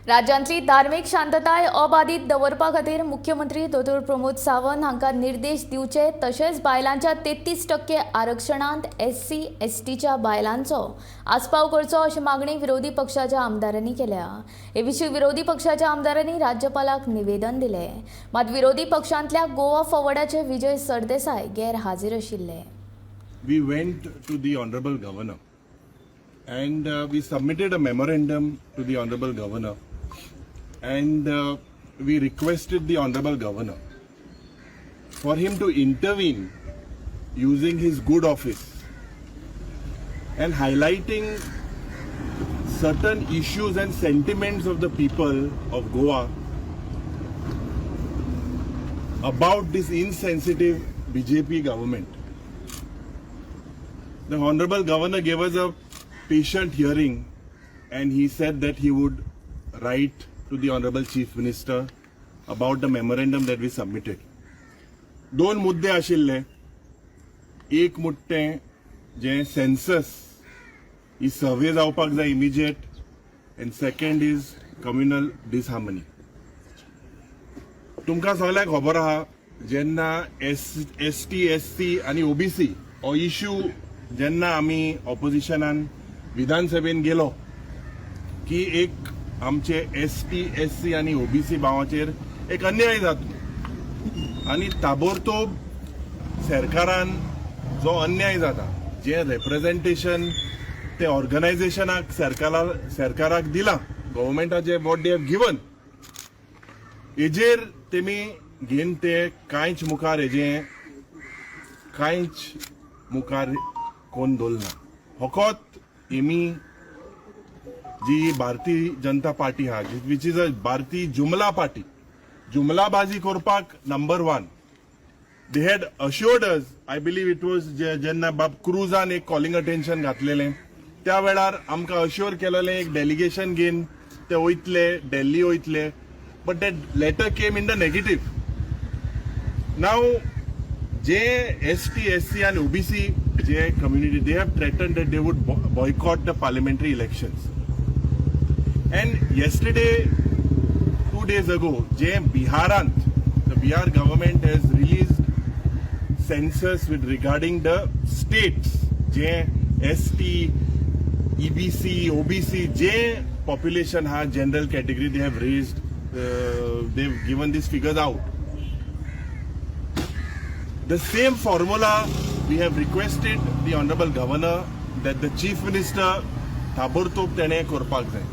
राज्यांतली धार्मीक शांतताय अबाधीत दवरपा खातीर मुख्यमंत्री दोतोर प्रमोद सावंत हांकां निर्देश दिवचे, तशेंच बायलांच्या 33% आरक्षणांत एससी एसटीच्या बायलांचो आस्पाव करचो अशी मागणी विरोधी पक्षाच्या आमदारांनी केल्या. हे विशीं विरोधी पक्षाच्या आमदारांनी राज्यपालाक निवेदन दिलें. मात विरोधी पक्षांतल्या गोवा फॉरवर्डाचे विजय सरदेसाय गैरहाजीर आशिल्ले. We went to the Honorable Governor and we submitted a memorandum to the Honorable Governor and we requested the Honorable Governor for him to intervene using his good office and highlighting certain issues and sentiments of the people of Goa about this insensitive BJP government. The Honorable Governor gave us a patient hearing and he said that he would write to the Honorable Chief Minister about the memorandum that we submitted. दोन मुद्दे आशिल्ले. एक मुद्दे जे census ही survey जावपाक जाय immediate, and second is communal disharmony. तुमकां सगळ्यांक खबर आहा, जेन्ना एस टी, एस सी आनी ओबीसी हो इश्यू जेन्ना आमी ऑपोजिशनान विधानसभेन गेलो की एक आमचे एस टी, एस सी आनी ओबीसी भावाचेर एक अन्याय जाता आनी ताबडतोब सरकारान जो अन्याय जाता, जे रेप्रेझेंटेशन ते ऑर्गनायझेशनाक सरकाराक दिलां, गव्हर्मेंटाचे what they have given, हेजेर तेमी घेवन ते कांयच मुखार, हेजें कांयच मुखार कोण दवरना. फकत हेमी जी भारतीय जनता पार्टी आहा, which is a भारतीय जुमला पार्टी, जुमलाबाजी करपाक number one. They had assured us, I believe it was जेन्ना बाब क्रुजान एक कॉलिंग अटेन्शन घातलेलें, त्या वेळार आमकां अश्योर केलेलें, एक डेलिगेशन घेवन ते वयतले, दिल्ली वयतले, but that letter came in the negative. Now J S T, S C आनी OBC J community, they have threatened that they would boycott the parliamentary elections. And yesterday, 2 days ago, J बिहारांत the Bihar government has released census with regarding the states, J ST, EBC, OBC J population हा, general category, they have raised, they have given these figures out. The same formula we have requested the Honorable Governor that the Chief Minister ताबडतोब तेणे करपाक जाय.